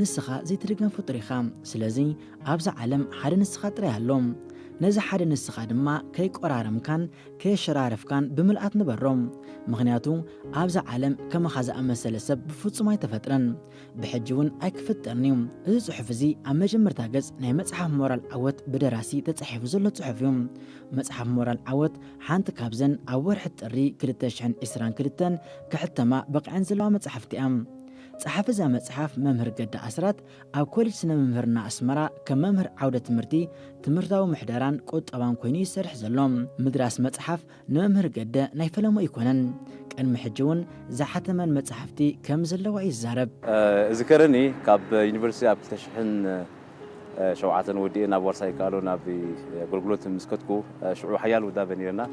ንስኻ ዘይትድገም ፍጡር ኢኻ። ስለዚ ኣብዛ ዓለም ሓደ ንስኻ ጥራይ ኣሎ። ነዚ ሓደ ንስኻ ድማ ከይቆራረምካን ከየሸራረፍካን ብምልኣት ንበሮ። ምኽንያቱ ኣብዛ ዓለም ከማኻ ዝኣመሰለ ሰብ ብፍጹም ኣይተፈጥረን፣ ብሕጂ እውን ኣይክፍጠርን እዩ። እዚ ጽሑፍ እዚ ኣብ መጀመርታ ገጽ ናይ መጽሓፍ ሞራል ዓወት ብደራሲ ተጻሒፉ ዘሎ ጽሑፍ እዩ። መጽሓፍ ሞራል ዓወት ሓንቲ ካብዘን ኣብ ወርሒ ጥሪ ክልተ ሽሕን ዕስራን ክልተን ክሕተማ በቒዐን ዘለዋ መጻሕፍቲ እያ። ጸሓፊ እዛ መጽሓፍ መምህር ገደ ኣስራት ኣብ ኮሌጅ ስነ ምምህርና ኣስመራ ከም መምህር ዓውደ ትምህርቲ ትምህርታዊ ምሕደራን ቁጠባን ኮይኑ ይሰርሕ ዘሎ። ምድራስ መጽሓፍ ንመምህር ገደ ናይ ፈለሞ ኣይኮነን። ቅድሚ ሕጂ እውን ዝሓተመን መጻሕፍቲ ከም ዘለዋ ይዛረብ። እ፣ እዝከረኒ ካብ ዩኒቨርሲቲ ኣብ ክልተ ሽሕን ሸውዓተን ወዲኤ ናብ ዋርሳይ ይከኣሎ ናብ ኣገልግሎት ምስ ከድኩ፣ እ፣ ሽዑ ሓያል ውዳበ ነይርና።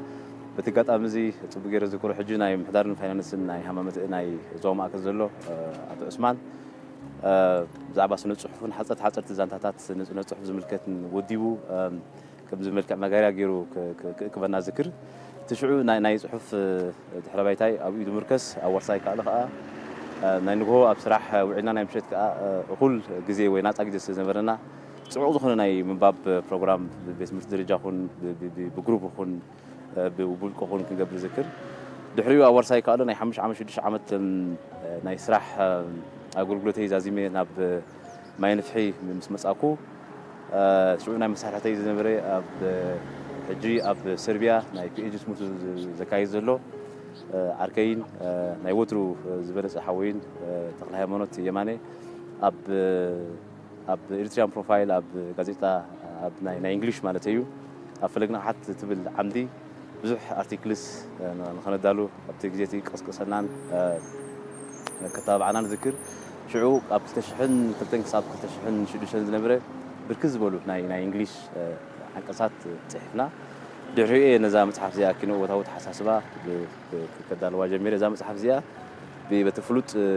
በቲ ኣጋጣሚ እዚ ጽቡቕ ገይረ ዝዝክሮ፣ ሕጂ ናይ ምሕዳርን ፋይናንስን ናይ ሃማመተ ናይ ዞባ ማእከል ዘሎ፣ እ፣ ኣቶ ዑስማን፣ እ፣ ብዛዕባ ስነ ጽሑፍን ሓጸርቲ ሓጸርቲ ዛንታታት ስነ ጽነ ጽሑፍ ዝምልከትን ወዲቡ፣ እ፣ ከምዚ መልክዕ መጋርያ ገይሩ ክ-፣ ክ-፣ ክእክበና ዝክር። እቲ ሽዑ ናይ፣ ናይ ጽሑፍ፣ እ፣ ድሕረ ባይታይ ኣብ ኢዱ ምርከስ፣ ኣብ ዋርሳይ ከኣ ከኣ፣ እ፣ ናይ ንግሆ ኣብ ስራሕ ውዒልና ናይ ምሸት ከኣ፣ እ፣ እኹል ግዜ ወይ ናጻ ግዜ ስለ ዝነበረና፣ ጽዑቕ ዝኾነ ናይ ምንባብ ፕሮግራም ብቤት ትምህርቲ ደረጃ ኹን፣ ብ-፣ ብ-፣ ብ-፣ ብግሩፕ ኹን፣ እ፣ ብ-፣ ብውልቂ ኹን ክንገብር ዝክር። ድሕሪኡ ኣብ ዋርሳይ ከኣ ናይ ሓሙሽተ ዓመት፣ ሽዱሽተ ዓመት፣ እም፣ እ፣ ናይ ስራሕ፣ እ፣ ኣገልግሎተይ ዛዚመ ናብ ማይ ንፍሒ ምስ መጻኩ፣ እ፣ ሽዑ ናይ መሳርሕተይ ዝነበረ ኣብ፣ ሕጂ ኣብ ሰርቢያ ናይ ፒ ኤች ዲ ትምህርቱ ዝ-፣ ዘካይድ ዘሎ፣ እ፣ ዓርከይን፣ እ፣ ናይ ወትሩ፣ እ፣ ዝበለጸ ሓወይን፣ እ፣ ተኽለ ሃይማኖት የማነ ኣብ፣ ኣብ ኤሪትሪያን ፕሮፋይል ኣብ ጋዜጣ፣ ኣብ ናይ፣ ናይ እንግሊሽ ማለት እዩ፣ ኣብ ፈለግ ንቕሓት ትብል ዓምዲ ብዙሕ ኣርቲክልስ፣ እ፣ ን-፣ ንኸነዳሉ ኣብቲ ግዜ እቲ ቀስቀሰናን፣ እ፣ ከተባብዓናን ዝክር። ሽዑ ኣብ ክልተ ሽሕን ክልተን ክሳብ ክልተ ሽሕን ሽዱሽተን ዝነበረ ብርክት ዝበሉ ናይ፣ ናይ እንግሊሽ፣ እ፣ ዓንቀጻት ጽሒፍና። ድሕሪኡ እየ ነዛ መጽሓፍ እዚኣ ኪነ ቦታዊ ተሓሳስባ ብ-፣ ብ-፣ ከዳልዋ ጀሚረ። እዛ መጽሓፍ እዚኣ ብ-፣ በቲ ፍሉጥ፣ እ፣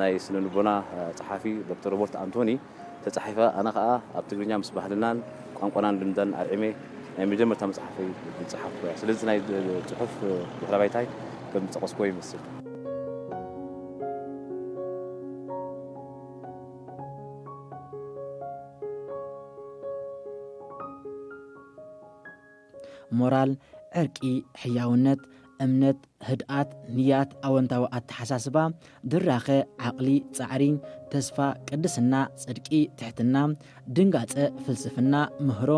ናይ ስነ ልቦና፣ እ፣ ጸሓፊ ዶክተር ሮበርት ኣንቶኒ ተጻሒፋ፣ ኣነ ኸኣ ኣብ ትግርኛ ምስ ባህልናን ቋንቋናን ልምዳን ኣርዒመ ናይ መጀመርታ መጽሓፈይ ዝጸሓፍኩ እያ። ስለዚ ናይ ጽሑፍ ድሕረ ባይታይ ከም ዝጠቐስኩዎ ይመስል። ሞራል፣ ዕርቂ፣ ሕያውነት፣ እምነት፣ ህድኣት፣ ንያት፣ ኣወንታዊ ኣተሓሳስባ፣ ድራኸ፣ ዓቕሊ፣ ጻዕሪ፣ ተስፋ፣ ቅድስና፣ ጽድቂ፣ ትሕትና፣ ድንጋጸ፣ ፍልስፍና፣ ምህሮ፣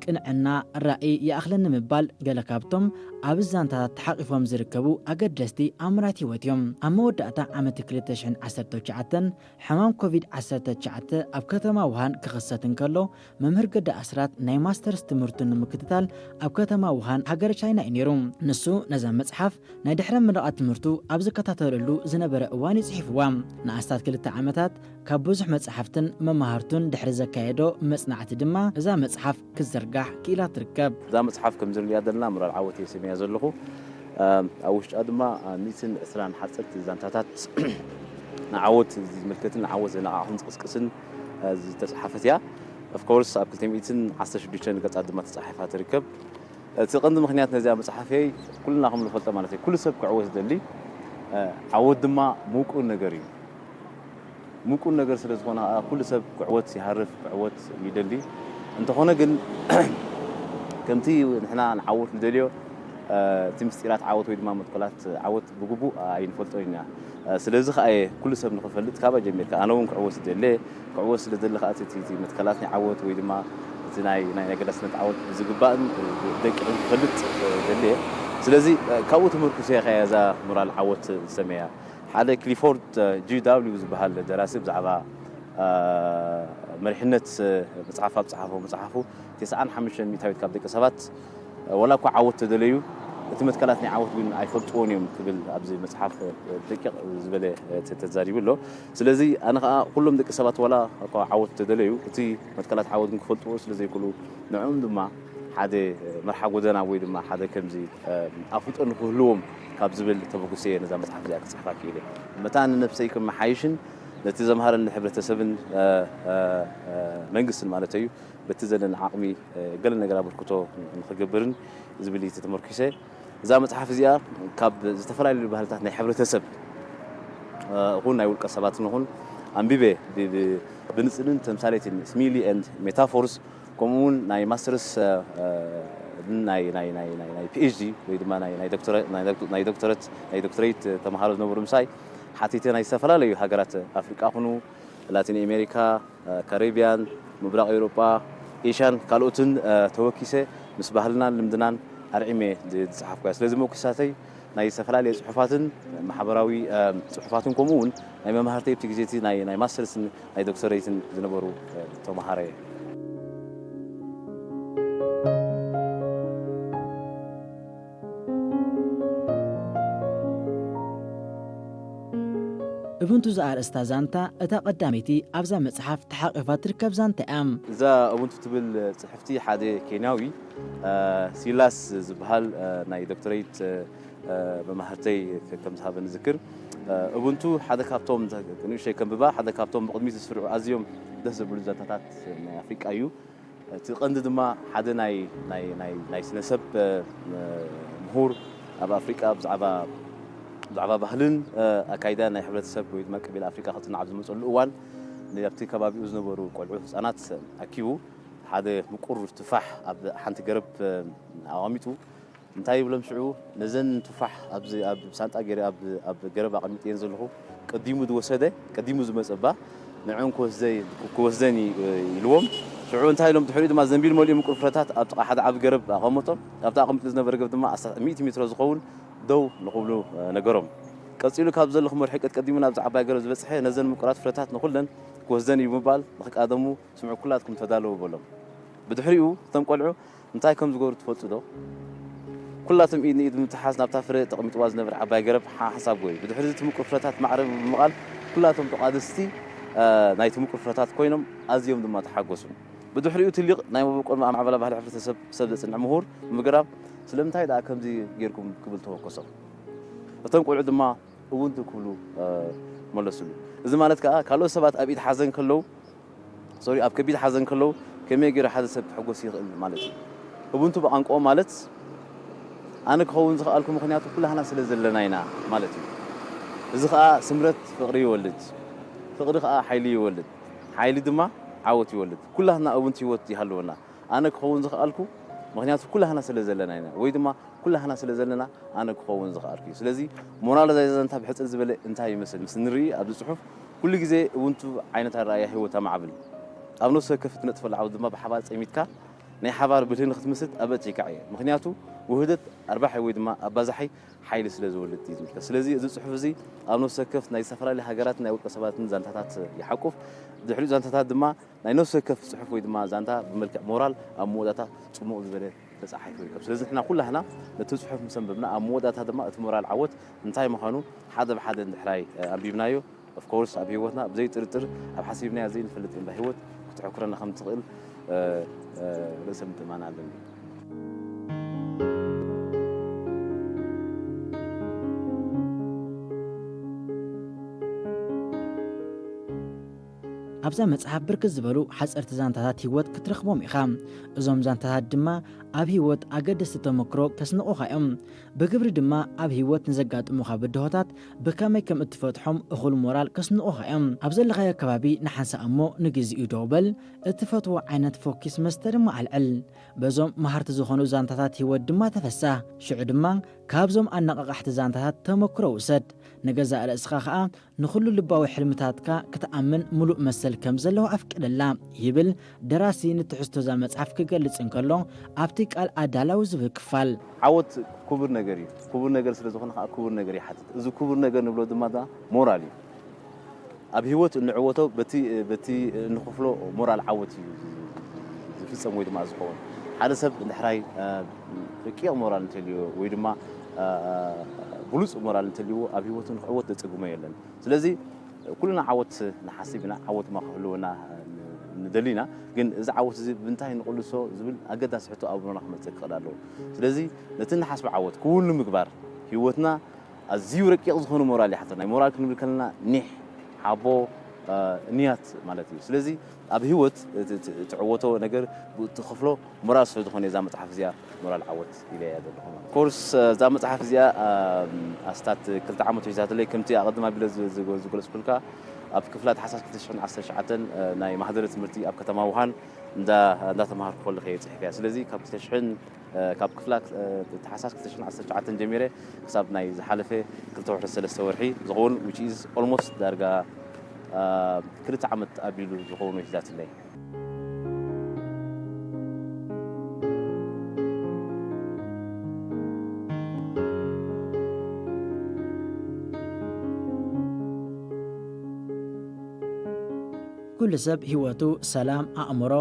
ቅንዕና፣ ራእይ ይኣኽለኒ ምባል ገለ ካብቶም ኣብ ዛንታታት ተሓቒፎም ዝርከቡ ኣገደስቲ ኣምራት ህይወት እዮም። ኣብ መወዳእታ ዓመት ክልተ ሽሕን ዓሰርተ ትሽዓተን ሕማም ኮቪድ ዓሰርተ ትሽዓተ ኣብ ከተማ ውሃን ክኽሰት እንከሎ፣ መምህር ገደ ኣስራት ናይ ማስተርስ ትምህርቱ ንምክትታል ኣብ ከተማ ውሃን ሃገረ ቻይና እዩ ነይሩ። ንሱ ነዛ መጽሓፍ ናይ ድሕረ ምረቓ ትምህርቱ ኣብ ዝከታተለሉ ዝነበረ እዋን እዩ ጽሒፍዋ። ንኣስታት ክልተ ዓመታት ካብ ብዙሕ መጽሓፍትን መማህርቱን ድሕሪ ዘካየዶ መጽናዕቲ ድማ እዛ መጽሓፍ ክትዝርጋሕ ክኢላ ትርከብ። እዛ መጽሓፍ ከም ዝንሪኣ ዘለና ምራል ዓወት እየ ሰሚያ ዘለኹ። ኣብ ውሽጣ ድማ ሚእትን ዕስራን ሓፀርቲ ዛንታታት ንዓወት ዝምልከትን ንዓወት ዘነቓቕሕን ዝቕስቅስን ዝተፅሓፈት እያ። ኦፍኮርስ ኣብ ክልተ ሚእትን ዓሰርተ ሽዱሽተን ገፃት ድማ ተፃሒፋ ትርከብ። እቲ ቀንዲ ምኽንያት ነዚኣ መፅሓፈይ ኩልና ከም ንፈልጦ ማለት እዩ፣ ኩሉ ሰብ ክዕወት ዝደሊ ዓወት ድማ ምውቁን ነገር እዩ። ምቁን ነገር ስለ ዝኾነ ከዓ ኩሉ ሰብ ክዕወት ይሃርፍ፣ ክዕወት ይደሊ። እንተኾነ ግን ከምቲ ንሕና ንዓወት ንደልዮ እቲ ምስጢራት ዓወት ወይ ድማ መትከላት ዓወት ብግቡእ ኣይንፈልጦ ኢና። ስለዚ ከዓ እየ ኩሉ ሰብ ንኽፈልጥ ካባይ ጀሚርካ ኣነ እውን ክዕወት ይደሊ፣ ክዕወት ስለ ዝደሊ ከዓ እቲ መትከላት ናይ ዓወት ወይ ድማ እቲ ናይ ናይ ኣገዳስነት ዓወት ብዝግባእን ደቂቕን ክፈልጥ ደልየ። ስለዚ ካብኡ ተመርኩሰ እየ እዛ ሞራል ዓወት ዝሰመያ። ሓደ ክሊፎርድ ጂ ዳብሊው ዝበሃል ደራሲ ብዛዕባ መሪሕነት መፅሓፍ ኣብ ፀሓፎ መፅሓፉ ተስዓን ሓሙሽተን ሚእታዊት ካብ ደቂ ሰባት ዋላ እኳ ዓወት ተደለዩ እቲ መትከላት ናይ ዓወት ግን ኣይፈልጥዎን እዮም ክብል ኣብዚ መፅሓፍ ደቂቕ ዝበለ ተዛሪቡ ኣሎ። ስለዚ ኣነ ከዓ ኩሎም ደቂ ሰባት ዋላ እኳ ዓወት ተደለዩ እቲ መትከላት ዓወት ግን ክፈልጥዎ ስለ ዘይክእሉ ንዕኦም ድማ ሓደ መርሓ ጎደና ወይ ድማ ሓደ ከምዚ ኣፍልጦ ንክህልዎም ካብ ዝብል ተበግሶ እየ ነዛ መፅሓፍ እዚኣ ክፅሕፋ ክኢለ። መታን ንነብሰይ ከመሓይሽን ነቲ ዘምሃረኒ ሕብረተሰብን መንግስትን ማለት እዩ በቲ ዘለኒ ዓቕሚ ገለ ነገር ኣበርክቶ ንክገብርን ዝብል እዩ ተመርኪሰ። እዛ መፅሓፍ እዚኣ ካብ ዝተፈላለዩ ባህልታት ናይ ሕብረተሰብ ይኹን ናይ ውልቀ ሰባት ንኹን ኣንቢበ ብንጽልን ተምሳሌትን፣ ስሚሊ ኤንድ ሜታፎርስ፣ ከምኡ እውን ናይ ማስተርስ፣ እ፣ እ፣ ናይ፣ ናይ፣ ናይ፣ ናይ፣ ናይ ፒ ኤች ዲ ወይ ድማ ናይ፣ ናይ ዶክተረ-፣ ናይ ዶክ-፣ ናይ ዶክተረት፣ ናይ ዶክተሬት ተምሃሮ ዝነበሩ ምሳይ ሓቲተ ናይ ዝተፈላለዩ ሃገራት ኣፍሪቃ ኩኑ፣ ላቲን ኣሜሪካ፣ እ፣ ካሪብያን፣ ምብራቕ ኤውሮጳ፣ ኤሽያን ካልኦትን፣ እ፣ ተወኪሰ ምስ ባህልናን ልምድናን ኣርዒመ ዝ-፣ ዝጸሓፍኩ እያ። ስለዚ መወኪሳተይ ናይ ዝተፈላለየ ጽሑፋትን ማሕበራዊ፣ እ፣ ጽሑፋትን ከምኡ እውን ናይ መማህርተይ ኣብቲ ግዜ እቲ ናይ፣ ናይ ማስተርስን ናይ ዶክተሬትን ዝነበሩ፣ እ፣ ተምሃሮ እየ። እብንቱ ዝኣርእስታ ዛንታ እታ ቀዳመይቲ ኣብዛ መጽሓፍ ተሓቒፋ ትርከብ ዛንታ እያ። እዛ እቡንቱ ትብል ጽሕፍቲ ሓደ ኬንያዊ፣ እ፣ ሲላስ ዝበሃል፣ እ፣ ናይ ዶክተሬት፣ እ፣ መማህርተይ ከ-፣ ከም ዝሃበኒ ዝክር። እ፣ እቡንቱ ሓደ ካብቶም፣ ንእሽተይ ከንብባ፣ ሓደ ካብቶም ብቕድሚት ዝስርዑ ኣዝዮም ደስ ዘብሉ ዛንታታት ናይ ኣፍሪቃ እዩ። እቲ ቀንዲ ድማ ሓደ ናይ፣ ናይ፣ ናይ፣ ናይ ስነ ሰብ፣ እ፣ ምሁር ኣብ ኣፍሪቃ ብዛዕባ፣ ብዛዕባ ባህልን፣ እ፣ ኣካይዳን ናይ ሕብረተሰብ ወይ ድማ ቀቢላ ኣፍሪቃ ክጽናዕ ኣብ ዝመጸሉ እዋን፣ ን-፣ ኣብቲ ከባቢኡ ዝነበሩ ቆልዑ ህጻናት ኣኪቡ ሓደ ምቁር ቱፋሕ ኣብ ሓንቲ ገረብ፣ እ፣ ኣቐሚጡ እንታይ ይብሎም ሽዑ፣ ነዘን ቱፋሕ ኣብዚ ኣብ ሳንጣ ገይረ ኣብ፣ ኣብ ገረብ ኣቐሚጠየን ዘለኹ፣ ቀዲሙ ዝወሰደ፣ ቀዲሙ ዝመጸ እባ ንዕን ክወስደ-፣ ክወስደን እዩ ኢልዎም። ሽዑ እንታይ ኢሎም፣ ድሕሪኡ ድማ ዘንቢል መሊኡ ምቁር ፍረታት ኣብ ጥቓ ሓደ ዓቢ ገረብ ኣቐመጦም። ኣብቲ ኣቐሚጡ ዝነበረ ገረብ ድማ ኣስታት ሚእቲ ሜትሮ ዝኸውን ደው ንኽብሉ ነገሮም። ቀጺሉ ካብ ዘለኹም ርሕቀት ቀዲሙ ናብዚ ዓባይ ገረብ ዝበጽሐ ነዘን ምቁራት ፍረታት ንኹለን ክወስደን እዩ ብምባል ንኽቃደሙ ስምዑ ኩላትኩም ተዳለዉ በሎም። ብድሕሪኡ እቶም ቆልዑ እንታይ ከም ዝገብሩ ትፈልጡ ዶ? ኩላቶም ኢድ ንኢድ ብምትሓዝ ናብታ ፍረ ተቐሚጥዋ ዝነበረ ዓባይ ገረብ ሓ-፣ ሓንሳብ ጎዩ። ብድሕሪ እቲ ምቁር ፍረታት ማዕረ ብምባል ኩላቶም ተቋደስቲ፣ እ፣ ናይቲ ምቁር ፍረታት ኮይኖም ኣዝዮም ድማ ተሓጎሱ። ብድሕሪኡ እቲ ሊቕ ናይ መበቆል ማዕበላ ባህሊ ሕብረተሰብ ሰብ ዘጽንዕ ምሁር ብምግራብ ስለምንታይ ደኣ ከምዚ ጌርኩም ክብል ተወከሶም። እቶም ቆልዑ ድማ እቡንቱ ክብሉ፣ እ፣ መለሱሉ። እዚ ማለት ከኣ ካልኦት ሰባት ኣብ ኢድ ሓዘን ከለዉ፣ ሶሪ፣ ኣብ ከቢድ ሓዘን ከለዉ ከመይ ገይሩ ሓደ ሰብ ክሕጎስ ይኽእል ማለት እዩ። እቡንቱ ብቋንቋኦም ማለት ኣነ ክኸውን ዝኸኣልኩ ምኽንያቱ ኩላህና ስለ ዘለና ኢና ማለት እዩ። እዚ ከኣ ስምረት ፍቕሪ ይወልድ፣ ፍቕሪ ከኣ ሓይሊ ይወልድ፣ ሓይሊ ድማ ዓወት ይወልድ። ኩላህና እቡንቱ ህይወት ይሃልወና። ኣነ ክኸውን ዝኸኣልኩ ምኽንያቱ ኩላህና ስለ ዘለና ኢና፣ ወይ ድማ ኩላህና ስለ ዘለና ኣነ ክኸውን ዝኸኣልኩ እዩ። ስለዚ ሞራል እዛ ዛንታ ብሕጽር ዝበለ እንታይ ይመስል ምስ ንርኢ ኣብዚ ጽሑፍ ኩሉ ግዜ እውንቱ ዓይነት ኣረኣእያ ህይወት ኣማዕብል። ኣብ ነፍሲ ወከፍ እትነጥፈሉ ዓውዲ ድማ ብሓባር ጸሚድካ ናይ ሓባር ብልሂ ንክትምስጥ ኣበርቲዕካ እየ። ምኽንያቱ ውህደት ኣርባሒ ወይ ድማ ኣባዛሒ ሓይሊ ስለ ዝወልድ እዩ ዝምልከት። ስለዚ እዚ ጽሑፍ እዚ ኣብ ነፍሲ ወከፍ ናይ ዝተፈላለዩ ሃገራትን ናይ ውልቀ ሰባትን ዛንታታት ይሓቁፍ። ድሕሪኡ ዛንታታት ድማ ናይ ነፍሲ ወከፍ ጽሑፍ ወይ ድማ ዛንታ ብመልክዕ ሞራል ኣብ መወዳእታ ጽሙቕ ዝበለ ተጻሒፉ ይርከብ። ስለዚ ንሕና ኩላህና ነቲ ጽሑፍ ምስ ኣንበብና ኣብ መወዳእታ ድማ እቲ ሞራል ዓወት እንታይ ምዃኑ ሓደ ብሓደ እንድሕራይ፣ እ፣ ኣንቢብናዮ፣ of course ኣብ ህይወትና ብዘይ ጥርጥር ኣብ ሓሲብናዮ ዘይንፈልጥ እምባ ህይወት ክትሕኩረና ከም ትኽእል፣ እ፣ እ፣ ርእሰ ምትእምማን ኣለኒ። ኣብዛ መጽሓፍ ብርክት ዝበሉ ሓጸርቲ ዛንታታት ህይወት ክትረኽቦም ኢኻ። እዞም ዛንታታት ድማ ኣብ ህይወት ኣገደስቲ ተመክሮ ከስንቑኻ እዮም። ብግብሪ ድማ ኣብ ህይወት ንዘጋጥሙኻ ብድሆታት ብኸመይ ከም እትፈትሖም እኹል ሞራል ከስንቑኻ እዮም። ኣብ ዘለኻዮ ከባቢ ንሓንሳእ እሞ ንግዜኡ ደው በል፣ እትፈትዎ ዓይነት ፎኪስ መስተ ድማ ኣልዕል። በዞም መሃርቲ ዝኾኑ ዛንታታት ህይወት ድማ ተፈሳህ። ሽዑ ድማ ካብዞም ኣነቓቓሕቲ ዛንታታት ተመክሮ ውሰድ። ንገዛእ ርእስኻ ኸኣ ንኹሉ ልባዊ ሕልምታትካ ክትኣምን ምሉእ መሰል ከም ዘለዎ ኣፍቅደላ፣ ይብል ደራሲ ንትሕዝቶ እዛ መጽሓፍ ክገልጽ እንከሎ ኣብቲ ቃል ኣዳላዊ ዝብል ክፋል። ዓወት ክቡር ነገር እዩ። ክቡር ነገር ስለ ዝኾነ ኸኣ ክቡር ነገር ይሓትት። እዚ ክቡር ነገር ንብሎ ድማ ዳ ሞራል እዩ። ኣብ ህይወት እንዕወቶ በቲ፣ በቲ እንኸፍሎ ሞራል ዓወት እዩ ዝፍጸም ወይ ድማ ዝኸውን። ሓደ ሰብ እንድሕራይ፣ እ፣ ረቂቕ ሞራል እንተልዮ ወይ ድማ፣ እ፣ ብሉጽ ሞራል እንተልይዎ ኣብ ህይወቱ ንክዕወት ዘጸግሞ የለን። ስለዚ ኩልና ዓወት ንሓስብ ኢና፣ ዓወት ድማ ክህልወና ንደሊ ኢና። ግን እዚ ዓወት እዚ ብምንታይ ንቕልሶ ዝብል ኣገዳሲ ሕቶ ኣብ ኣእምሮና ክመጽእ ክኽእል ኣለዎ። ስለዚ ነቲ ንሓስቦ ዓወት ክውን ንምግባር ህይወትና ኣዝዩ ረቂቕ ዝኾነ ሞራል ይሓተና። ናይ ሞራል ክንብል ከለና ኒሕ፣ ሓቦ፣ እ፣ ንያት ማለት እዩ። ስለዚ ኣብ ህይወት እቲ፣ እቲ፣ እትዕወቶ ነገር ብእትኸፍሎ ሞራል ስለ ዝኾነ እዛ መጽሓፍ እዚኣ ሞራል ዓወት ኢለ እያ ዘለኹ ማለት እዩ። ኮርስ፣ እ፣ እዛ መጽሓፍ እዚኣ፣ እ፣ ኣስታት ክልተ ዓመት ሒዛትለይ፣ ከምቲ ኣቐድም ኣቢለ ዝ-፣ ዝ-፣ ዝገለጽኩልካ፣ ኣብ ክፍላ ታሕሳስ ክልተ ሽሕን ዓሰርተ ትሽዓተን ናይ ማህደረ ትምህርቲ ኣብ ከተማ ውሃን እንዳ እንዳተማሃርኩ ከለኹ እየ ጽሒፈያ። ስለዚ ካብ ክልተ ሽሕን ካብ ክፍላ ታሕሳስ ክልተ ሽሕን ዓሰርተ ትሽዓተን ጀሚረ ክሳብ ናይ ዝሓለፈ ክልተ ወርሒ ሰለስተ ወርሒ ዝኸውን፣ which is almost ዳርጋ ክልተ ዓመት ኣቢሉ ዝኸውን ወሲዳትለይ። ኩሉ ሰብ ህይወቱ ሰላም ኣእምሮ፣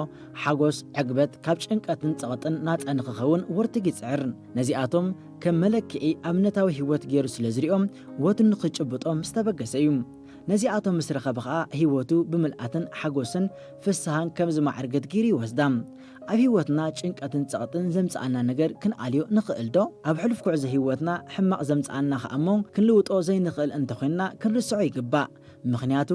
ሓጎስ፣ ዕግበት፣ ካብ ጭንቀትን ጸቕጥን ናጻ ንኽኸውን ወርትግ ይጽዕር። ነዚኣቶም ከም መለክዒ ኣብነታዊ ህይወት ገይሩ ስለ ዝሪኦም ወትሩ ንኽጭብጦም ዝተበገሰ እዩ። ነዚኣቶም ምስ ረኸበ ኸኣ ህይወቱ ብምልኣትን ሓጎስን ፍስሃን ከም ዝማዕርገት ገይሩ ይወስዳ። ኣብ ህይወትና ጭንቀትን ጸቕጥን ዘምጽኣና ነገር ክንኣልዮ ንኽእል ዶ? ኣብ ሕሉፍ ጉዕዞ ህይወትና ሕማቕ ዘምጽኣና ኸኣ እሞ ክንልውጦ ዘይንኽእል እንተኾይንና ክንርስዖ ይግባእ። ምኽንያቱ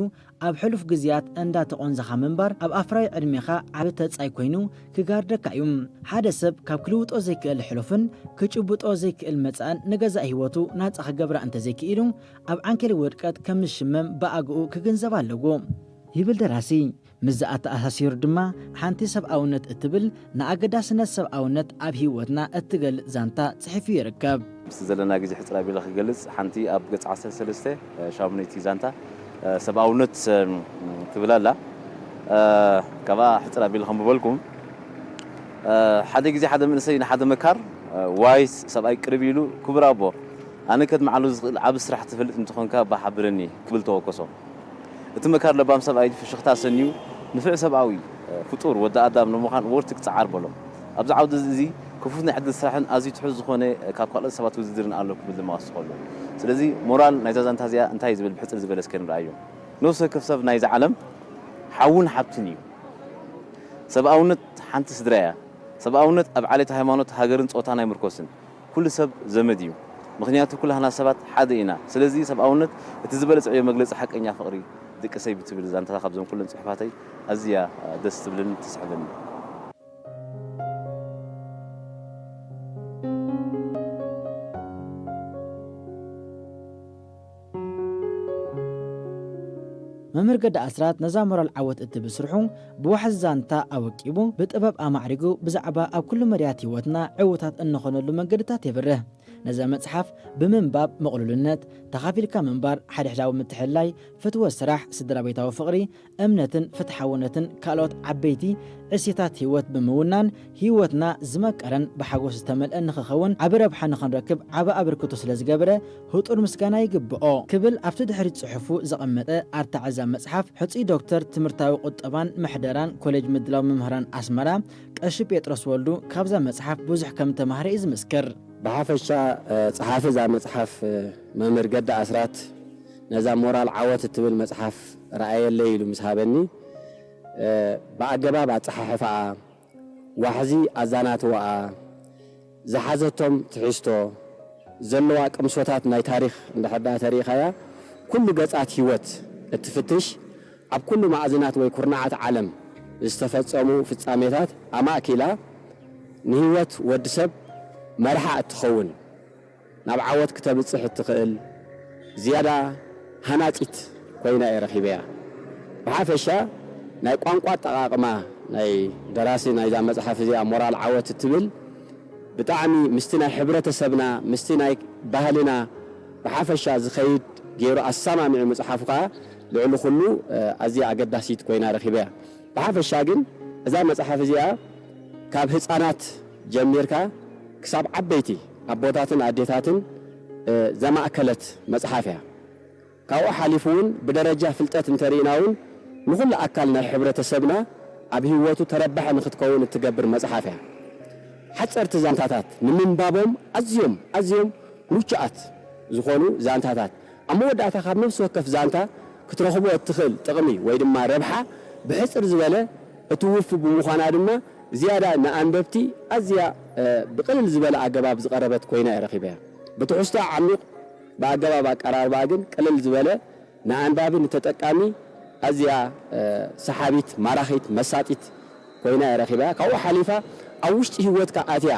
ኣብ ሕሉፍ ግዜያት እንዳተቖንዘኻ ምንባር ኣብ ኣፍራዪ ዕድሜኻ ዓቢ ተጻይ ኮይኑ ክጋርደካ እዩ። ሓደ ሰብ ካብ ክልውጦ ዘይክእል ሕሉፍን ክጭብጦ ዘይክእል መጻእን ንገዛእ ህይወቱ ናጻ ክገብራ እንተዘይክኢሉ ኣብ ዓንኬል ውድቀት ከም ዝሽመም ብኣግኡ ክግንዘብ ኣለዎ ይብል ደራሲ። ምስዚ ኣተኣሳሲሩ ድማ ሓንቲ ሰብኣውነት እትብል ንኣገዳስነት ሰብኣውነት ኣብ ህይወትና እትገልጽ ዛንታ ጽሒፉ ይርከብ። ምስቲ ዘለና ግዜ ሕጽር ኣቢለ ክገልጽ ሓንቲ ኣብ ገጽ ዓሰርተ ሰለስተ ሻሙነይቲ ዛንታ ሰብኣውነት ትብል ኣላ። ካብኣ ሕጽር ኣቢለ ከንብበልኩም። ሓደ ግዜ ሓደ መንእሰይ ንሓደ መካር ዋይስ ሰብኣይ ቅርብ ኢሉ ክቡር ኣቦ ኣነ ከድምዓሉ ዝኽእል ዓቢ ስራሕ ትፈልጥ እንተኾንካ እባ ሓብረኒ ክብል ተወከሶ። እቲ መካር ለባም ሰብኣይ ፍሽኽታ ኣሰንዩ ንፍዕ ሰብኣዊ ፍጡር ወዲ ኣዳም ንምዃን ወርትግ ጸዓር በሎ። ኣብዚ ዓውዲ እዚ ክፉት ናይ ዕድል ስራሕን ኣዝዩ ትሑት ዝኾነ ካብ ካልኦት ሰባት ውድድርን ኣሎ ክብል ድማ ወሲኸሉ። ስለዚ ሞራል ናይዛ ዛንታ እዚኣ እንታይ እዩ ዝብል ብሕጽር ዝበለ እስከ ንርኣዮ። ነፍሲ ወከፍ ሰብ ናይዛ ዓለም ሓውን ሓብትን እዩ። ሰብኣውነት ሓንቲ ስድራ እያ። ሰብኣውነት ኣብ ዓሌት፣ ሃይማኖት፣ ሃገርን ጾታን ኣይምርኮስን። ኩሉ ሰብ ዘመድ እዩ። ምኽንያቱ ኩላህና ሰባት ሓደ ኢና። ስለዚ ሰብኣውነት እቲ ዝበለጸ ዕዮ መግለጺ ሓቀኛ ፍቕሪ ደቂ ሰይ ብትብል ዛንታታ ካብዞም ኩለን ጽሑፋተይ ኣዝያ ደስ ትብልን ትስሕብን። መምህር ገዳ ኣስራት ነዛ ሞራል ዓወት እትብል ስርሑ ብዋሕዚ ዛንታ ኣወቂቡ ብጥበብ ኣማዕሪጉ ብዛዕባ ኣብ ኩሉ መዳያት ህይወትና ዕውታት እንኾነሉ መንገድታት የብርህ። ነዛ መጽሓፍ ብምንባብ ምቕሉልነት፣ ተኻፊልካ ምንባር፣ ሓድሕዳዊ ምትሕልላይ፣ ፍትወት ስራሕ፣ ስድራ ቤታዊ ፍቕሪ፣ እምነትን ፍትሓውነትን ካልኦት ዓበይቲ እሴታት ህይወት ብምውናን ህይወትና ዝመቀረን ብሓጎስ ዝተመልአን ንኽኸውን ዓቢ ረብሓ ንኽንረክብ ዓቢ ኣበርክቶ ስለ ዝገበረ ህጡር ምስጋና ይግብኦ ክብል ኣብቲ ድሕሪት ጽሑፉ ዘቐመጠ ኣርታዒ እዛ መጽሓፍ ሕጹይ ዶክተር ትምህርታዊ ቁጠባን ምሕደራን ኮሌጅ ምድላው መምህራን ኣስመራ ቀሺ ጴጥሮስ ወልዱ ካብዛ መጽሓፍ ብዙሕ ከም ተማህረ እዩ ዝምስክር። ብሓፈሻ ጸሓፊ እዛ መጽሓፍ መምህር ገዳ ኣስራት ነዛ ሞራል ዓወት እትብል መጽሓፍ ረኣየለይ ኢሉ ምስ ሃበኒ ብኣገባብ ኣጸሓሕፋኣ ዋሕዚ ኣዛናትዋኣ ዝሓዘቶም ትሕዝቶ ዘለዋ ቅምሶታት ናይ ታሪኽ እንድሕር ደኣ ተሪኢኻያ ኩሉ ገጻት ህይወት እትፍትሽ ኣብ ኩሉ ማዕዝናት ወይ ኩርናዓት ዓለም ዝተፈጸሙ ፍጻሜታት ኣማእኪላ ንህይወት ወዲ ሰብ መርሓ እትኸውን ናብ ዓወት ክተብጽሕ እትኽእል ዝያዳ ሃናጺት ኮይና እየ ረኺበያ። ብሓፈሻ ናይ ቋንቋ ኣጠቓቕማ ናይ ደራሲ ናይዛ መጽሓፍ እዚኣ ሞራል ዓወት እትብል ብጣዕሚ ምስቲ ናይ ሕብረተሰብና ምስቲ ናይ ባህልና ብሓፈሻ ዝኸይድ ገይሩ ኣሰማሚዑ ምጽሓፉ ከኣ ልዕሊ ኩሉ ኣዝያ ኣገዳሲት ኮይና ረኺበያ። ብሓፈሻ ግን እዛ መጽሓፍ እዚኣ ካብ ህጻናት ጀሚርካ ክሳብ ዓበይቲ ኣቦታትን ኣዴታትን ዘማእከለት መጽሓፍ እያ። ካብኡ ሓሊፉ እውን ብደረጃ ፍልጠት እንተርኢና እውን ንኹሉ ኣካል ናይ ሕብረተሰብና ኣብ ህይወቱ ተረባሒ ንኽትከውን እትገብር መጽሓፍ እያ። ሓጸርቲ ዛንታታት ንምንባቦም ኣዝዮም ኣዝዮም ምቹኣት ዝኾኑ ዛንታታት ኣብ መወዳእታ ካብ ነፍሲ ወከፍ ዛንታ ክትረኽቦ እትኽእል ጥቕሚ ወይ ድማ ረብሓ ብሕጽር ዝበለ እትውፊ ብምዃና ድማ ዝያዳ ንኣንበብቲ ኣዝያ ብቕልል ዝበለ ኣገባብ ዝቐረበት ኮይና እየ ረኺበያ። ብትሕዝቶኣ ዓሚቕ ብኣገባብ ኣቀራርባኣ ግን ቅልል ዝበለ ንኣንባቢ ንተጠቃሚ ኣዝያ ሰሓቢት ማራኺት መሳጢት ኮይና እየ ረኺበያ። ካብኡ ሓሊፋ ኣብ ውሽጢ ህይወትካ ኣትያ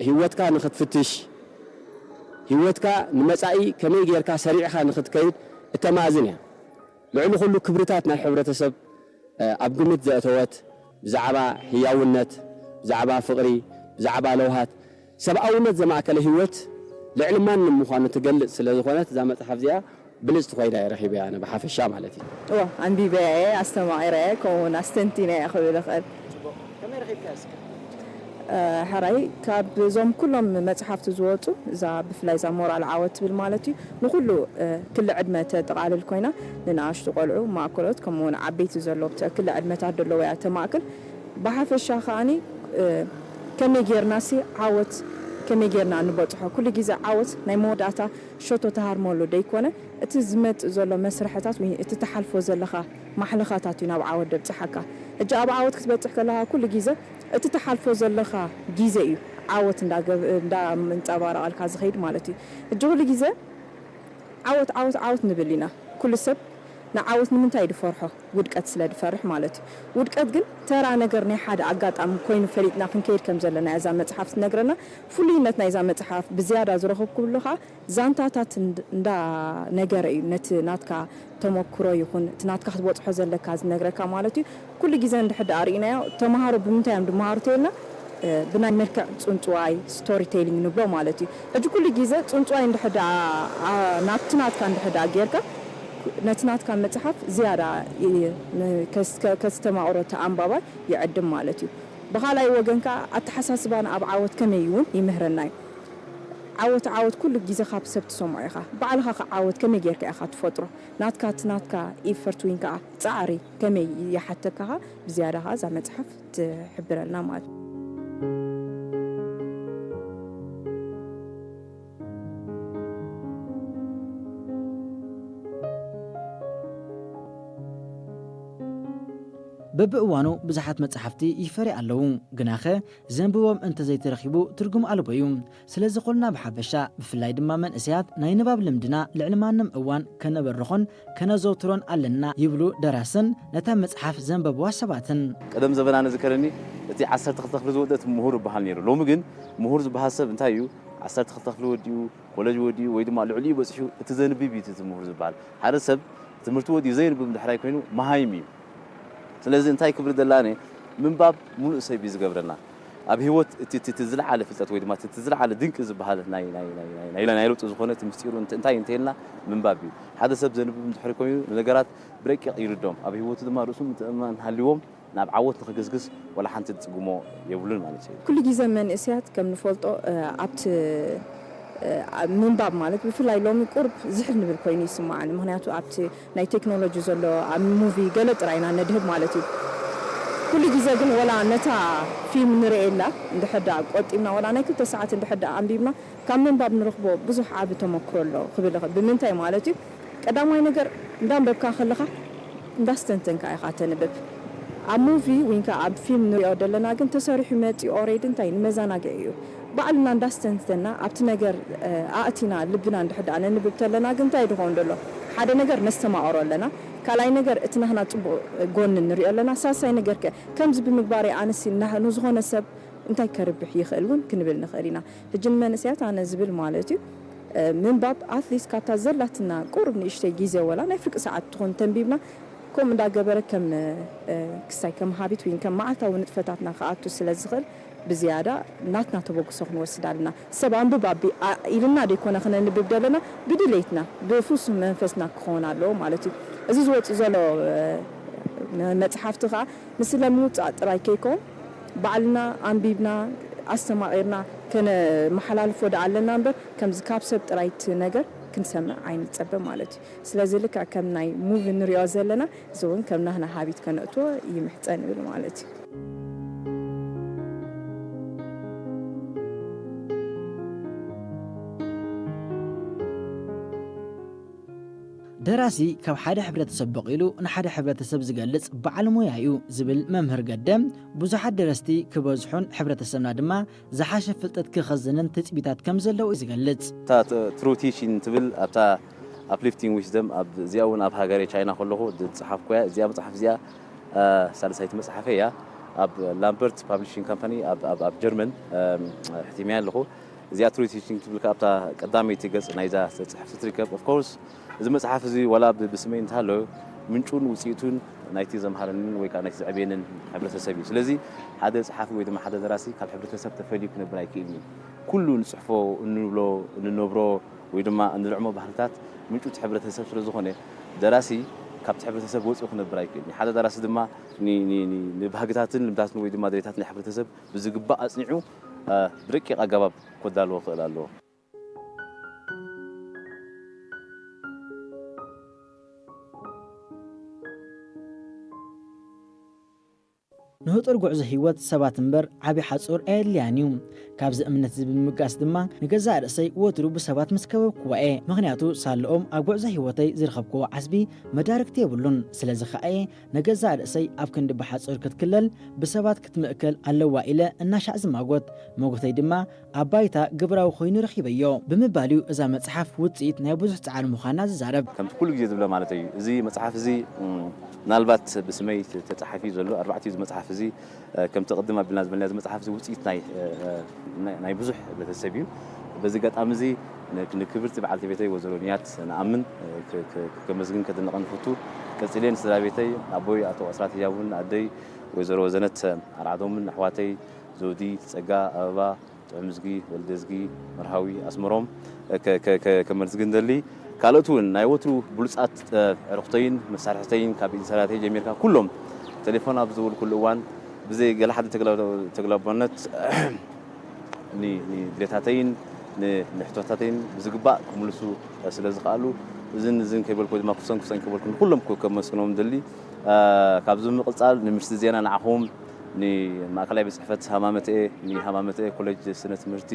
ህይወትካ ንኽትፍትሽ ህይወትካ ንመጻኢ ከመይ ጌርካ ሰሪዕኻ ንኽትከይድ እተማእዝን እያ። ልዕሊ ኩሉ ክብርታት ናይ ሕብረተሰብ ኣብ ግምት ዘእተወት፣ ብዛዕባ ህያውነት፣ ብዛዕባ ፍቕሪ፣ ብዛዕባ ለውሃት፣ ሰብኣውነት ዘማእከለ ህይወት ልዕሊ ማንም ምዃኑ ትገልጽ ስለ ዝኾነት፣ እዛ መጽሓፍ እዚኣ ብልጽቲ ኮይና እየ ረኺበያ፣ ኣነ ብሓፈሻ ማለት እዩ። እወ፣ ኣንቢበያ እየ፣ ኣስተማቒረ እየ፣ ከምኡ እውን ኣስተንቲነ እየ ክብል እኽእል። ሕራይ ካብ እዞም ኩሎም መጽሓፍቲ ዝወጹ፣ እዛ ብፍላይ እዛ ሞራል ዓወት ትብል ማለት እዩ፣ ንኹሉ ክሊ ዕድመ ተጠቓልል ኮይና፣ ንንኣሽቱ ቆልዑ፣ ማእከሎት፣ ከምኡ እውን ዓበይቲ ዘሎ ክሊ ዕድመታት ዘለዎ እያ ተማእክል። ብሓፈሻ ከኣኒ ከመይ ጌርናሲ ዓወት ከመይ ጌርና ንበጽሖ? ኩሉ ግዜ ዓወት ናይ መወዳእታ ሸቶ ትሃርመሉ ደይኮነ፣ እቲ ዝመጽእ ዘሎ መስርሕታት ወይ እቲ ትሓልፎ ዘለኻ ማሕለኻታት እዩ ናብ ዓወት ደብጽሓካ። ሕጂ ኣብ ዓወት ክትበጽሕ ከለኻ ኩሉ ግዜ እቲ ትሓልፎ ዘለኻ ግዜ እዩ ዓወት እንዳገብ-፣ እንዳ-፣ እንዳንጸባረቐልካ ዝኸይድ ማለት እዩ። ሕጂ ኩሉ ግዜ ዓወት፣ ዓወት፣ ዓወት ንብል ኢና። ኩሉ ሰብ ንዓወት ንምንታይ ድፈርሖ? ውድቀት ስለ ድፈርሕ ማለት እዩ። ውድቀት ግን ተራ ነገር ናይ ሓደ ኣጋጣሚ ኮይኑ ፈሊጥና ክንከይድ ከም ዘለና እያ እዛ መጽሓፍ ትነግረና። ፍሉይነት ናይዛ መጽሓፍ ብዝያዳ ዝረኸብኩሉ ኸኣ ዛንታታት እንድ-፣ እንዳ ነገረ እዩ። ነቲ ናትካ ተመክሮ ይኹን እቲ ናትካ ክትበጽሖ ዘለካ ዝነግረካ ማለት እዩ። ኩሉ ግዜ እንድሕር ደኣ ርኢናዮ፣ ተምሃሮ ብምንታይ እዮም ድመሃሩ ተይልና፣ እ፣ ብናይ መልክዕ ጽንጽዋይ፣ ስቶሪ ቴሊንግ ንብሎ ማለት እዩ። ሕጂ ኩሉ ግዜ ጽንጽዋይ እንድሕር ደኣ፣ ኣ፣ ናብቲ ናትካ እንድሕር ደኣ ጌርካ፣ ነቲ ናትካ መጽሓፍ ዝያዳ ይ-፣ ን-፣ ከስ-፣ ከ-፣ ከስተማቕሮ እቲ ኣንባባይ ይዕድም ማለት እዩ። ብኻልኣይ ወገን ከኣ ኣተሓሳስባና ኣብ ዓወት ከመይ እውን ይምህረና እዩ። ዓወት፣ ዓወት ኩሉ ግዜ ካብ ሰብ ትሰምዖ ኢኻ። ባዕልኻ ከ ዓወት ከመይ ጌርካ ኢኻ ትፈጥሮ? ናትካ፣ እቲ ናትካ ኢፈርት ወይን ከኣ ጻዕሪ ከመይ ይሓተካ ከኣ ብዝያዳ ከኣ እዛ መጽሓፍ ትሕብረልና ማለት እዩ። በብእዋኑ ብዙሓት መጻሕፍቲ ይፈርዩ ኣለዉ። ግናኸ ዘንብቦም እንተዘይተረኺቡ ትርጉም ኣልቦ እዩ። ስለዚ ኩልና ብሓፈሻ፣ ብፍላይ ድማ መንእሰያት፣ ናይ ንባብ ልምድና ልዕሊ ማንም እዋን ከነበርኾን ከነዘውትሮን ኣለና ይብሉ ደራስን ነታ መጽሓፍ ዘንበብዋ ሰባትን። ቀደም ዘበና ንዝከረኒ፣ እቲ ዓሰርተ ክልተ ክፍሊ ዝወድእ እቲ ምሁር ይበሃል ነይሩ። ሎሚ ግን ምሁር ዝበሃል ሰብ እንታይ እዩ? ዓሰርተ ክልተ ክፍሊ ወዲኡ፣ ኮለጅ ወዲኡ ወይ ድማ ልዕሊኡ በጺሑ እቲ ዘንብብ እዩ እቲ ምሁር ዝበሃል። ሓደ ሰብ ትምህርቲ ወዲኡ ዘየንብብ እንድሕር ኣይኮይኑ መሃይም እዩ። ስለዚ እንታይ ክብል ደላነ፣ ምንባብ ምሉእ ሰብ እዩ ዝገብረና። ኣብ ህይወት እቲ፣ እቲ፣ እቲ ዝለዓለ ፍልጠት ወይ ድማ እቲ፣ እቲ ዝለዓለ ድንቂ ዝበሃል ናይ፣ ናይ፣ ናይ፣ ናይ፣ ናይ፣ ናይ ለውጢ ዝኾነ እቲ ምስጢሩ እንት-፣ እንታይ እንተይልና ምንባብ እዩ። ሓደ ሰብ ዘንብብ እንድሕር ኮይኑ ንነገራት ብረቂቕ ይርዶም። ኣብ ህይወቱ ድማ ርእሱ ምትእምማን ሃልዎም ናብ ዓወት ንኽግስግስ ወላ ሓንቲ ዝጽግሞ የብሉን ማለት እዩ። ኩሉ ግዜ መንእሰያት ከም ንፈልጦ፣ እ፣ ኣብቲ፣ እ፣ ኣብ ምንባብ ማለት ብፍላይ ሎሚ ቁርብ ዝሕል ንብል ኮይኑ ይስምዓኒ። ምኽንያቱ ኣብቲ ናይ ቴክኖሎጂ ዘሎ ኣብ ሙቪ ገለ ጥራይ ኢና ነድህብ ማለት እዩ። ኩሉ ግዜ ግን ወላ ነታ ፊልም ንርእየላ እንድሕር ደኣ ቆጢብና ወላ ናይ ክልተ ሰዓት እንድሕር ደኣ ኣንቢብና ካብ ምንባብ ንረኽቦ ብዙሕ ዓቢ ተመክሮ ኣሎ ክብል እኽእል። ብምንታይ ማለት እዩ? ቀዳማይ ነገር እንዳንበብካ ከለኻ እንዳስተንተንካ ኢኻ ተንብብ። ኣብ ሙቪ ወይንካ ኣብ ፊልም ንሪኦ ዘለና ግን ተሰሪሑ መፂኡ ኦሬዲ እንታይ ንመዘናግዒ እዩ። ባዕልና እንዳስተንተና ኣብቲ ነገር፣ እ፣ ኣእቲና ልብና እንድሕር ደኣ ነንብብ ተለና ግን እንታይ ድኸውን ደሎ? ሓደ ነገር ነስተማቕሮ ኣለና። ካልኣይ ነገር እቲ ናህና ጽቡቕ ጎኒ ንሪኦ ኣለና። ሳልሳይ ነገር ከ ከምዚ ብምግባረይ ኣነሲ ናህ-፣ ንዝኾነ ሰብ እንታይ ከርብሕ ይኽእል እውን ክንብል ንኽእል ኢና። ሕጂ ንመንእሰያት ኣነ ዝብል ማለት እዩ፣ እ፣ ምንባብ ኣትሊስት ካብታ ዘላትና ቁሩብ ንእሽተይ ግዜ ወላ ናይ ፍርቂ ሰዓት ትኹን ተንቢብና ከምኡ እንዳገበረ ከም፣ እ፣ ክሳይ ከም ሃቢት ወይ ከም መዓልታዊ ንጥፈታትና ክኣቱ ስለ ዝኽእል ብዝያዳ ናትና ተበግሶ ክንወስድ ኣለና። ሰብ ኣንብብ ኣቢ-፣ ኣ-፣ ኢልና ደይኮነ ክነንብብ ደለና፣ ብድሌትና፣ ብፍሱም መንፈስና ክኸውን ኣለዎ ማለት እዩ። እዚ ዝወጽእ ዘሎ፣ እ፣ መ-፣ መጽሓፍቲ ከኣ ንስለ ምውጻእ ጥራይ ከይኮን፣ ባዕልና ኣንቢብና፣ ኣስተማቒርና ከነመሓላልፎ ደኣ ኣለና እምበር፣ ከምዚ ካብ ሰብ ጥራይ እቲ ነገር ክንሰምዕ ኣይንጸበ ማለት እዩ። ስለዚ ልክዕ ከም ናይ ሙቪ ንሪኦ ዘለና፣ እዚ እውን ከም ናህና ሃቢት ከነእትዎ ይምሕጸን እብል ማለት እዩ። ደራሲ ካብ ሓደ ሕብረተሰብ በቒሉ ንሓደ ሕብረተሰብ ዝገልጽ በዓል ሞያ እዩ ዝብል መምህር ገደ፣ ብዙሓት ደረስቲ ክበዝሑን ሕብረተሰብና ድማ ዝሓሸ ፍልጠት ክኸዝንን ትጽቢታት ከም ዘለዉ እዩ ዝገልጽ። እታ ት-፣ ትሩ ቲቺንግ ትብል ኣብታ ኣፕሊፍቲንግ ዊዝደም ኣብ እዚኣ እውን ኣብ ሃገረ ቻይና ከለኹ ዝጸሓፍኩ እያ። እዚኣ መጽሓፍ እዚኣ፣ እ፣ ሳልሳይቲ መጽሓፈይ እያ። ኣብ ላምበርት ፓብሊሽንግ ካምፓኒ ኣብ፣ ኣብ፣ ኣብ ጀርመን፣ እ፣ ሕቲመያ ኣለኹ። እዚኣ ትሩ ቲቺንግ ትብል ከኣ ኣብታ ቀዳመይቲ ገጽ ናይዛ ጽሕፍቲ ትርከብ። ኦፍ ኮርስ እዚ መጽሓፍ እዚ ዋላ ብ-፣ ብስመይ እንተሃለወ ምንጩን ውፅኢቱን ናይቲ ዘምሃረንን ወይ ከዓ ናይቲ ዘዕብየንን ሕብረተሰብ እዩ። ስለዚ ሓደ ፀሓፊ ወይ ድማ ሓደ ደራሲ ካብ ሕብረተሰብ ተፈልዩ ክነብር ኣይክእልን እዩ። ኩሉ ንፅሕፎ፣ እንብሎ፣ እንነብሮ ወይ ድማ እንልዕሞ ባህልታት ምንጩ እቲ ሕብረተሰብ ስለ ዝኾነ ደራሲ ካብቲ ሕብረተሰብ ወፂኡ ክነብር ኣይክእልን እዩ። ሓደ ደራሲ ድማ ን- ን- ን- ንባህግታትን ልምዳትን ወይ ድማ ድሌታት ናይ ሕብረተሰብ ብዝግባእ ኣፅኒዑ ብረቂቕ ኣገባብ ከዳልዎ ክኽእል ኣለዎ። ንህጡር ጉዕዞ ህይወት ሰባት እምበር ዓብዪ ሓጹር ኣየድልያን እዩ። ካብዚ እምነት እዚ ብምብጋስ ድማ ንገዛእ ርእሰይ ወትሩ ብሰባት ምስ ከበብክዋ እየ። ምኽንያቱ ሳልኦም ኣብ ጉዕዞ ህይወተይ ዝረኸብክዎ ዓስቢ መዳርግቲ የብሉን። ስለዚ ከኣ እየ ንገዛእ ርእሰይ ኣብ ክንዲ ብሓጹር ክትክለል ብሰባት ክትምእከል ኣለዋ ኢለ እናሻዕ ዝማጎት። መጎተይ ድማ ኣብ ባይታ ግብራዊ ኮይኑ ረኺበዮ ብምባል እዩ እዛ መጽሓፍ ውጽኢት ናይ ብዙሕ ጻዕሪ ምዃና ዝዛረብ። ከምቲ ኩሉ ግዜ ዝብለ ማለት እዩ፣ እዚ መጽሓፍ እዚ ምናልባት ብስመይ ተጻሒፉ ዘሎ ኣርባዕቲኡ እዚ መጽሓፍ እዚ ከምቲ ቅድም ኣቢልና ዝበልና እዚ መጽሓፍ እዚ ውጽኢት ናይ ናይ ብዙሕ ሕብረተሰብ እዩ። በዚ ኣጋጣሚ እዚ ንክብርቲ በዓልቲ ቤተይ ወይዘሮ ንያት ንኣምን ከመስግን ከድንቐን ንፍቱ። ቀጺለ ንስድራ ቤተይ ኣቦይ ኣቶ ኣስራት ህያቡን ኣደይ ወይዘሮ ወዘነት ኣርዓዶምን ኣሕዋተይ ዘውዲ፣ ጸጋ፣ ኣበባ፣ ጥዑምዝጊ፣ ወልደዝጊ፣ መርሃዊ፣ ኣስመሮም ከመስግን ደሊ። ካልኦት እውን ናይ ወትሩ ብሉጻት ኣዕሩኽተይን መሳርሕተይን ካብ ኢንሰራተይ ጀሚርካ ኩሎም ቴሌፎን ኣብ ዝደወልኩሉ እዋን ብዘይ ገለ ሓደ ተግላቦነት ንድሌታተይን ንሕቶታተይን ብዝግባእ ክምልሱ ስለ ዝኸኣሉ እዝን እዝን ከይበልኩ ወይ ድማ ክሰን ክሰን ከይበልኩ ንኩሎም ከመስግኖም ደሊ። ካብዚ ብምቕጻል ንምሽቲ ዜና ንዓኹም ንማእከላይ ቤት ጽሕፈት ሃማመተኤ፣ ንሃማመተኤ ኮሌጅ ስነ ትምህርቲ፣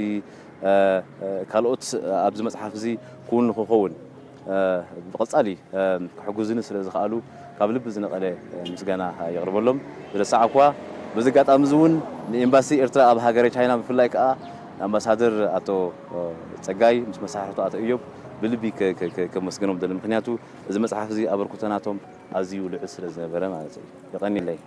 ካልኦት ኣብዚ መጽሓፍ እዚ ክውን ንክኸውን ብቐጻሊ ክሕግዙኒ ስለ ዝኸኣሉ ካብ ልቢ ዝነቐለ ምስጋና የቕርበሎም። ዝረሳዕኳ በዚ ኣጋጣሚ እዚ እውን ንኤምባሲ ኤርትራ ኣብ ሃገረ ቻይና ብፍላይ ከኣ ንኣምባሳደር ኣቶ ጸጋይ ምስ መሳርሕቱ ኣቶ እዮብ ብልቢ ከመስግኖም ደሊ። ምክንያቱ እዚ መጽሓፍ እዚ ኣበርክቶ ናቶም ኣዝዩ ልዑል ስለ ዝነበረ ማለት እዩ። የቐንየለይ።